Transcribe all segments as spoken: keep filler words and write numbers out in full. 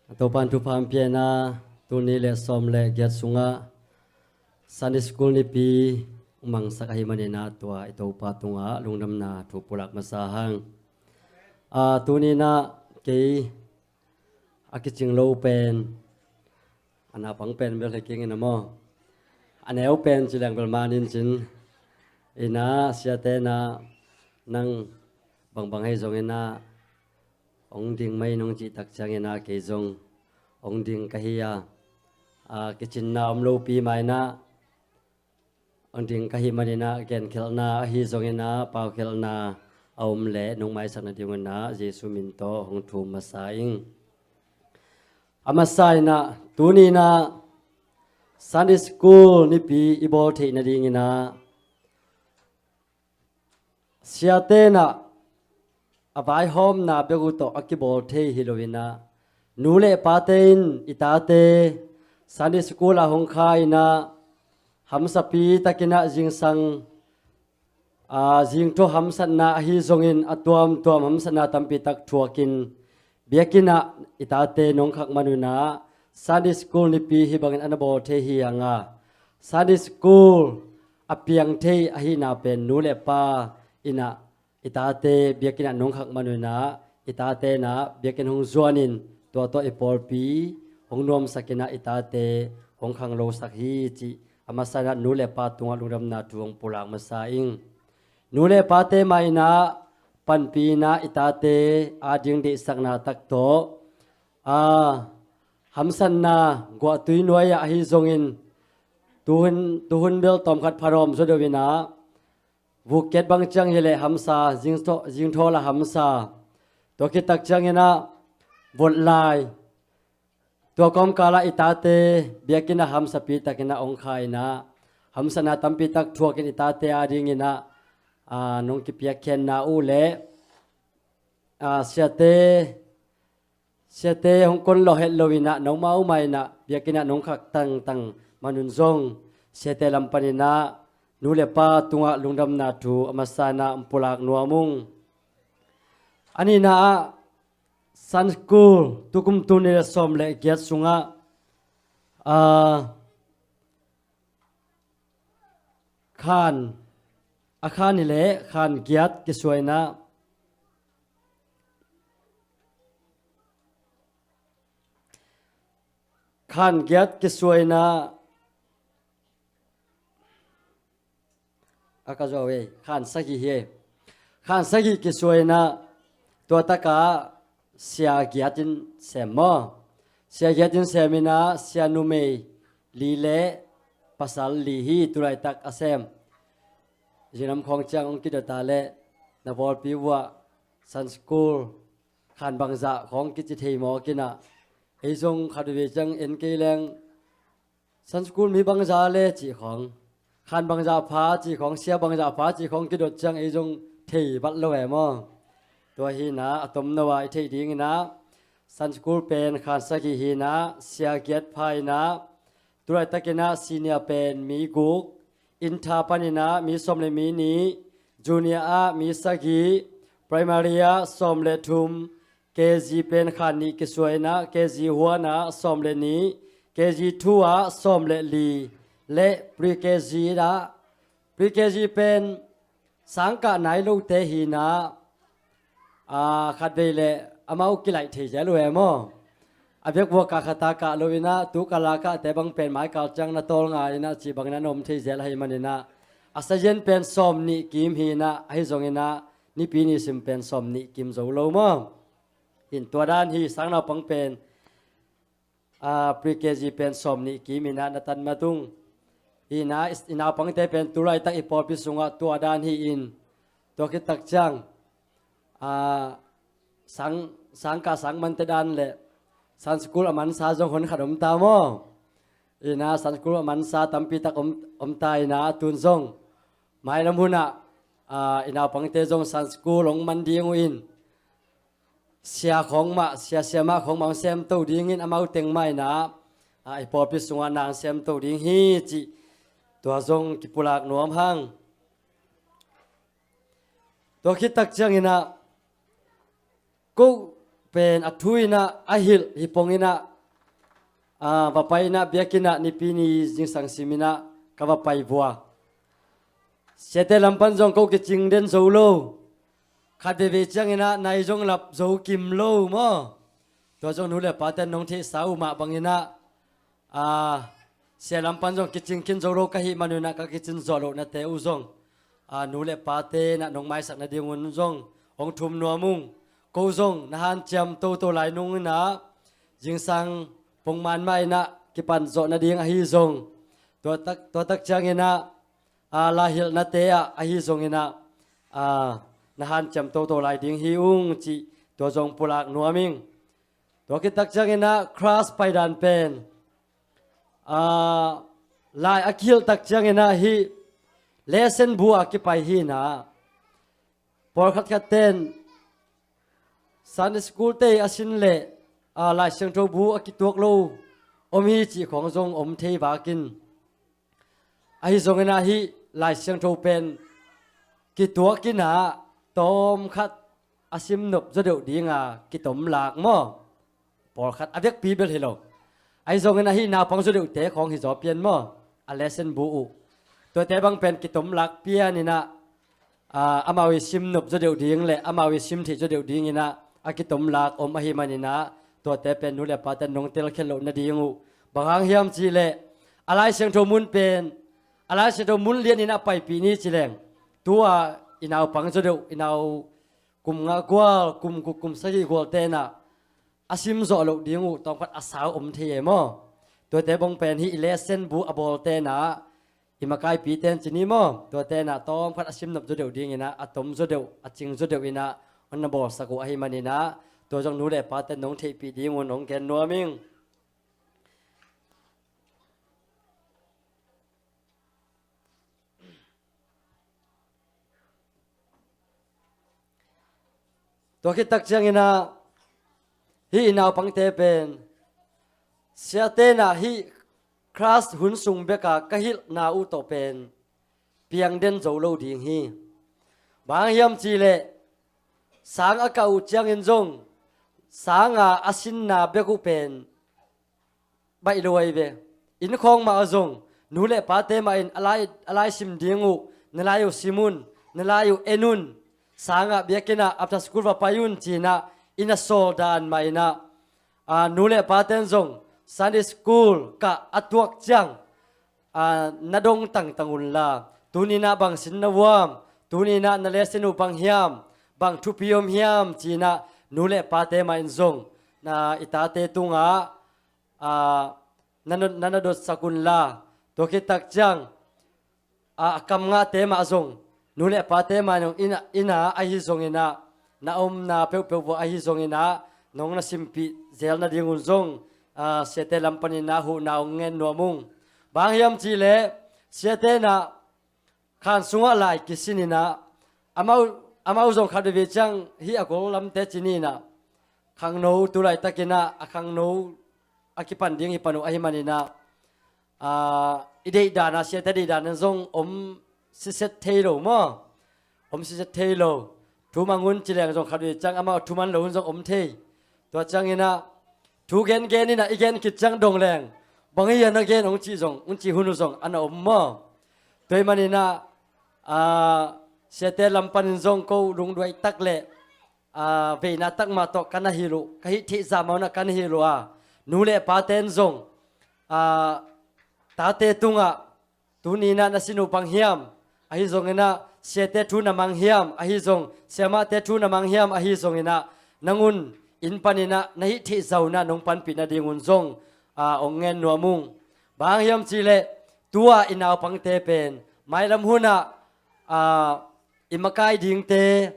Topa'n thupha hong pia in ah, tuni le sawm le giat sungah Sunday School nipi hong mangsak ahih manin ah, tua i Topa tungah lungdamna thu pulak masa hang. A, tuni in ah kei a kicing lo pen, a naupang pen bel hi keng in ah maw, a neu pen ci leng bel man in cin. In ah siate in ah, nang bangbang hi zongin ah, hong ding mai in hong cih tak ciangin ah, kei zong hong ding ka hi a, a, kicinna om lopi mah in ah, hong ding ka hih manin ah, genkhelhna ahi zongin ah, paukhelhna a om leh nong maisak nadingun ah, Jesu min tawh hong thum masa ing. A masa in ah, tuni in ah Sunday School nipi i bawl theih nadingin ah, siate in ah a vaihawmna bek uh tawh a kibawl thei hi lo in ah, nu le pate in i tate Sunday School ah hong kha in ah, hamsapi takin ah zingsang, a, zingthaw hamsatna ahi zongin, a tuamtuam hamsatna tampi tak thuakin, biakinn ah i tate nong khak man un ah, Sunday School nipi hih bangin a na bawl thei hi hang a, Sunday School a piang thei ahihna pen nu le pa in ah i tate biakinn ah nong khak man un ah, i tate in ah biakinn hong zuanin, tua tawh i pawlpi hong nuamsak in ah, i tate hong khanglosak hi cih a masa in ah, nu le pa tungah lungdamna thu hong pulak masa ing. Nu le pate mah in ah panpih in ah, i tate ading deihsakna tak tawh, a, hamsatna guahtui nuai ah ahi zongin, tuhun, tuhun bel tawmkhat phanawm zaw deuh in ah, vuk kiat bang ciang hi leh hamsa, zingthaw, zingthaw la hamsa. Tua khit tak ciangin ah vot lai, tua kawmkal ah i tate biakinn ah hamsapi takin ah hong kha in ah, hamsatna tampi tak thuakin i tate adingin ah, a, nong kipiakkhiatna uh leh, a, siate, siate hong kon lawh het lo in ah, nangmah uh mah in ah biakinn ah nong khak tangtang man un zong, siate lam panin ah nu le pa tungah lungdamna thu a masa in ah hong pulak nuam ung. A nihna ah, Sunday School, tukum tuni le sawm le giat sungah, a, khan, a khan hi leh khan giat kisuai in ah, khan giat kisuai in ah, a ka zuau ei, khan sagih hi ei. Khan sagih kisuai in ah, tua tak ah sia giat in sem maw. Sia giat in sem in ah, sia numei li le pasal li hi tu laitak a sem. Zinglam khawng ciang hong kidot a leh, na pawlpi uh ah Sunday School khan bangzah khawng kici thei mawk in ah, ei zong khat veve ciang en kei leng, Sunday School mi bangzah le cih khawng, khan bangzah pha cih khawng, sia bangzah pha cih khawng kidot ciang ei zong thei vat lo e maw. Tua hi in ah, a tomno ah i theih dingin ah, Sunday School pen khan sagih hi in ah, sia giat pha in ah, tu laitakin ah senior pen mi guk, intha panin ah mi sawm le mi nih, junior ah mi sagih, primary ah sawm le thum, K G pen khan nih kisuai in ah, K G one ah sawm le nih, K G two ah sawm le li, le pre-K G ah, pre-K G pen sangkah nai lote hi in ah, a, khatvei le amau kilaih thei zel uh e maw. A biak vua kah khat a kah lo in ah, tu kal a kahte bang pen mai kal ciang na tawlnga in ah, cih bangin a na om thei zel ahih manin ah, a sazian pen sawm nih kim hi in ah, ahi zongin ah nipi ni sim pen sawm nih kim zo lo maw. In tua dan hi, sang naupang pen, a, pre-K G pen sawm nih kim in ah na tan mat ung. Hi in ah, i, i naupangte pen tu laitak i pawlpi sungah tua dan hi in, tua khit tak ciang, a, sang, sangkah sang mante dan le Sunday School a mansa zong hon khat om ta maw. Hi in ah Sunday School a mansa tampi tak om, om ta in ah, tun zong mailam hun ah, a, i naupangte zong Sunday School hong man ding uh in, sia khawng mah, sia, sia mah khawng mah hong semto dingin, amau teng mah in ah, a, i pawlpi sungah na hong semto ding hi cih, tua zong kipulak nuam hang. Tua khit tak ciangin ah, ko, pen a thu inah a hilh hi pong inah, a, va pai inah biakinn ah nipi ni zingsang sim inah ka va pai vua. Siate lam pan zong ko kicing den zo lo. Khat veve ciang inah nai zong lap zo kim lo maw? Tua zong nu le pate nong theihsa uh mah bang inah, a, sia lam pan zong kicing khin zo lo ka hih man un ah ka kicin zawh lohnate uh zong, a, nu le pate inah nong maisak nading un zong hong thum nuam ung. Ko zong na hanciam toto lai nung inah zingsang pongman mah inah kipan zawh nading ahi zong, tua tak, tua tak ciang inah, a, laihilhnate ah ahi zong inah, a, na hanciam toto lai ding hi ung cih tua zong pulak nuam ing. Tua khit tak ciang inah class paidan pen, a, lai a kihilh tak ciang inah hih lesson bu a kipai hi inah, pawlkhat khat ten Sunday school te a sin leh, a, Lai Siangtho bu a kituak lo om hi cih khawng zong om thei vakin, ahi zong inah hih Lai Siangtho pen kituak inah tawmkhat a sim nop zaw deuh dinga kitom lak maw? Pawlkhat a vekpi bel hi lo. Ahi zong inah hih naupang zaw deuhte khawng hi zaw pian maw? A lesson bu uh, tuate bang pen kitom lak pian inah, a, amau i sim nop zaw deuh ding le amau i sim theih zaw deuh ding inah a kitom lak om ahi man inah tuate pen nu le pate nong telkhial loh nading uh. Bang hang hiam cih leh a Lai Siangtho mun pen, a Lai Siangtho mun lian inah paipih ni ci leng, tu-a i naupang zaw deuh, i nau kum nga gual, kum guk, kum sagih gualte inah a sim zawh loh ding uh tawmkhat a sau om thei e maw? Tuate bang pen hih i lesson bu a bawlte inah i makaipite in ci ni maw? Tuate inah tawmkhat a sim nop zaw deuh ding inah, a tom zaw deuh, a cing zaw deuh inah hong na bawlsak uh ahi man inah, tua zong nu le pate nong theihpih ding un hong gen nuam ing. Tua khit tak ciang inah hih i naupangte pen siate inah hih class hun sung beka ka hilhna uh tawh pen piang den zo lo ding hi. Bang hang hiam cih leh sang a kah uh ciangin zong sanga a sinna bek uh pen baih lo ahi ve. Inn khawng mah ah zong nu le pate mah in a lai, a lai sim ding uh, na lai uh sim un, na lai uh en un, sangah biakinn ah after school va pai un ci inah i na sawl dan mah inah, a, nu le pate in zong Sunday school kah a tuak ciang, a, na dong tangtang unla, tuni inah bang sin na uam, tuni inah na lesson uh bang hiam, bang thupi om hiam ci inah nu le pate mah in zong, a, i tate tungah, a, na, na, na dotsak unla, tua khit tak ciang, a, a kam ngahte mah zong nu le pate mah in zong inn ah, inn ah ahi zong inah, na omna peuhpeuh vua ahi zong inah nong na simpih zel nading un zong, a, siate lam pan inah huhna hong ngen nuam ung. Bang hang hiam cih leh siate inah khan sungah lai kisin inah, amau, amau zong khat veve ciang hih a gol lamte ci ni inah, khangno tu laitak inah a khangno a kipan ding hi pan uh ahi man inah, a, i deihdan ah, siate deihdan in zong om siset thei lo maw? Om siset thei lo. Thu mang un ci leng zong khat veve ciang amau thu man lo un zong om thei. Tua ciang inah thu gengen inah i gen khit ciang dong leng, bang hi a na gen hong cih zong, hong cih hun uh zong a na om maw? Tua ahih man inah, a, siate lam pan in zong ko lungduai tak le, a, veina tak mah tawh ka na hilh uh, ka hih theih zah mah un ah ka na hilh uh a, nu le pate in zong, a, tate tungah tuni inah na sin uh bang hiam, ahi zong inah siate thu na mang hiam, ahi zong siamahte thu na mang hiam, ahi zong inah nang un inn pan inah na hih theih zah un ah nong panpih nading un zong, a, hong ngen nuam ung. Bang hang hiam cih leh tu-a i naupangte pen mailam hun ah, a, i makai dingte,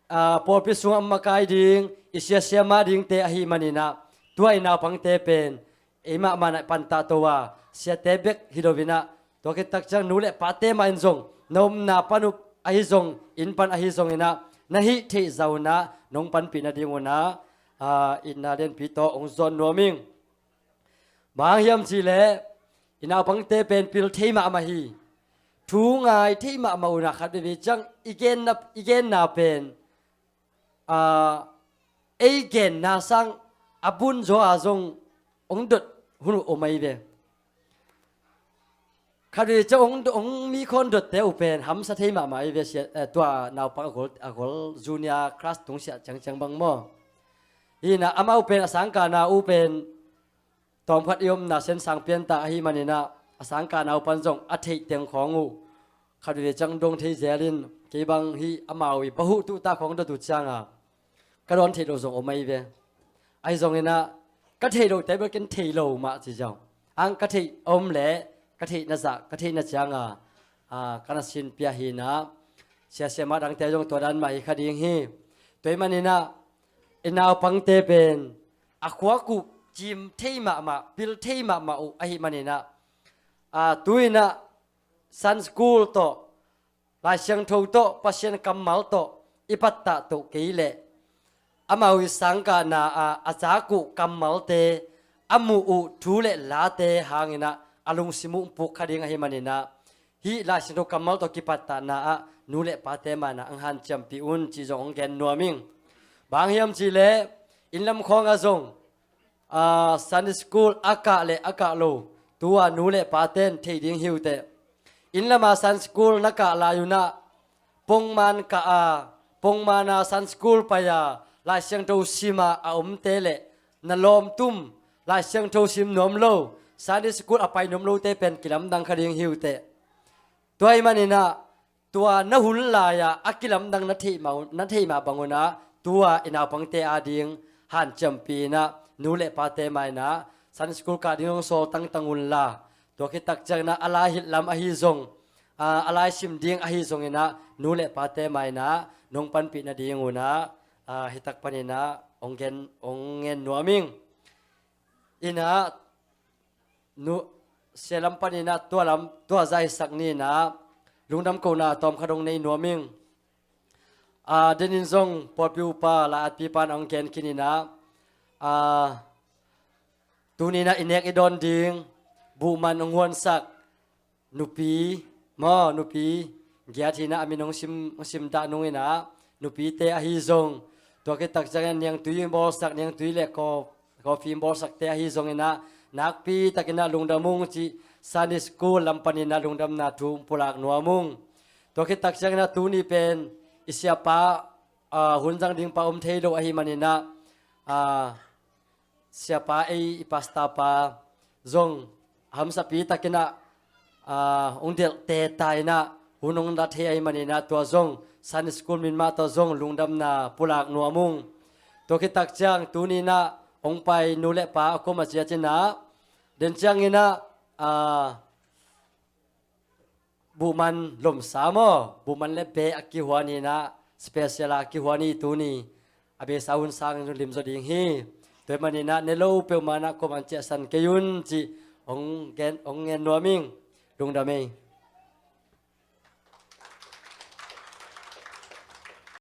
a, pawlpi sungah makai ding, i siasia mah dingte ahi man inah, tu-a i naupangte pen eimah mah in ah pantah to a, siate bek hi lo inah, tua khit tak ciang nu le pate mah in zong na omna pan uh ahi zong, inn pan ahi zong inah na hih theih zah un ah nong panpih nading un ah, a, itna lianpi tawh hong zawn nuam ing. Bang hang hiam cih leh i naupangte pen pil thei mahmah hi. Thu ngai thei mahmah un ah khat veve ciang i genna, i genna pen, a, ei genna sang a bun zaw a zong hong dot hun uh om ahi ve. Khat vei ciang hong, hong mi khawn dotte uh pen hamsa thei mahmah ahi ve, sia, eh, tua naupang a gol, a gol junior class tung siah ciangciang bang maw. Hi na amau pen a sangkahna uh pen tawmkhat i omna sensang piantak ahi maninah a sangkahna uh pan zong a theih teng khawng uh khat vei ciang dong thei zelin kei bang hi amau i bahuh tuhta khawng dot uh cianga ka dawn theih loh zong om ahi ve. Ahi zonginah ka theih lohte bel ken thei lo mah ci zong ang ka theih om leh ka theih na zah ka theih na cianga, a, ka na sinpia hinah siasia mah dangte zong tua dan mah hi kha ding hi. Tua hi maninah i naupangte pen a khuak uh cim thei mahmah, pil thei mahmah uh ahi maninah, a, tuinah Sunday school tawh, Lai Siangtho tawh, Pasian kammal tawh i pattah toh kei leh amau i sangkahna ah a cak uh kammalte, a muh uh thu le late hanginah a lungsim uh puk kha ding ahi maninah hih Lai Siangtho kammal tawh kipattahna ah nu le pate mainah ang hanciampih un ci zong hong gen nuam ing. Bang hiam cihleh innlam khawngah zong, a, Sunday school a kah le a kah lo tua nu le paten thei ding hi uh teh. Innlama Sunday school na kah lai unah pongman kah a, pongmana Sunday school pai a, Lai Siangtho sima a omte le na lawmtum, Lai Siangtho sim nuam lo, Sunday school a pai nuam lote pen kilamdang kha ding hi uh teh. Tua hi maninah tua na hun lai-ah a kilamdang na theih mah, na theih mah bangunah tua i naupangte ading hanciampih inah nu le pate mainah Sunday school kah ding hong sawl tangtang unla, tua khit tak cianginah a lai hilh lam ahi zong, a, a lai sim ding ahi zonginah nu le pate mainah nong panpih nading unah, a, hitak paninah hong gen, hong ngen nuam ing. Inah nu, sia lam paninah tua lam, tua zaisak ninah lungdam kohna tawmkhat hong nei nuam ing. A, denin zong pawlpi upa lai atpipa in hong gen khin inah, a, tuninah i nek i dawn ding buhman hong huansak nupi maw, nupi giat hinah a min hong sim, hong sim dah nunginah nupite ahi zong, tua khit tak ciangin niangtui bawlsak, niangtui le kaw, kawfi bawlsakte ahi zonginah nakpi takinah lungdam ung ci Sunday school lam paninah lungdamna thu pulak nuam ung. Tua khit tak cianginah tuni pen i siapa, a, hun zang ding pa om thei lo ahi maninah, a, siapa ei i pastor pa zong hamsapi takinah, a, hong delhte ta inah hun hong la thei ahi maninah tua zong Sunday school min mah tawh zong lungdamna pulak nuam ung. Tua khit tak ciang tuninah hong pai nu le pa a kuamah ciat inah den cianginah, a, buhman lomsa maw, buhman le beh a kihuan inah special a kihuan hi tuni. A beisa hun sangin limzaw ding hi. Tua hi maninah ne lo peuhmah inah kuamah ciahsan kei un cih hong gen, hong ngen nuam ing. Lungdam ei.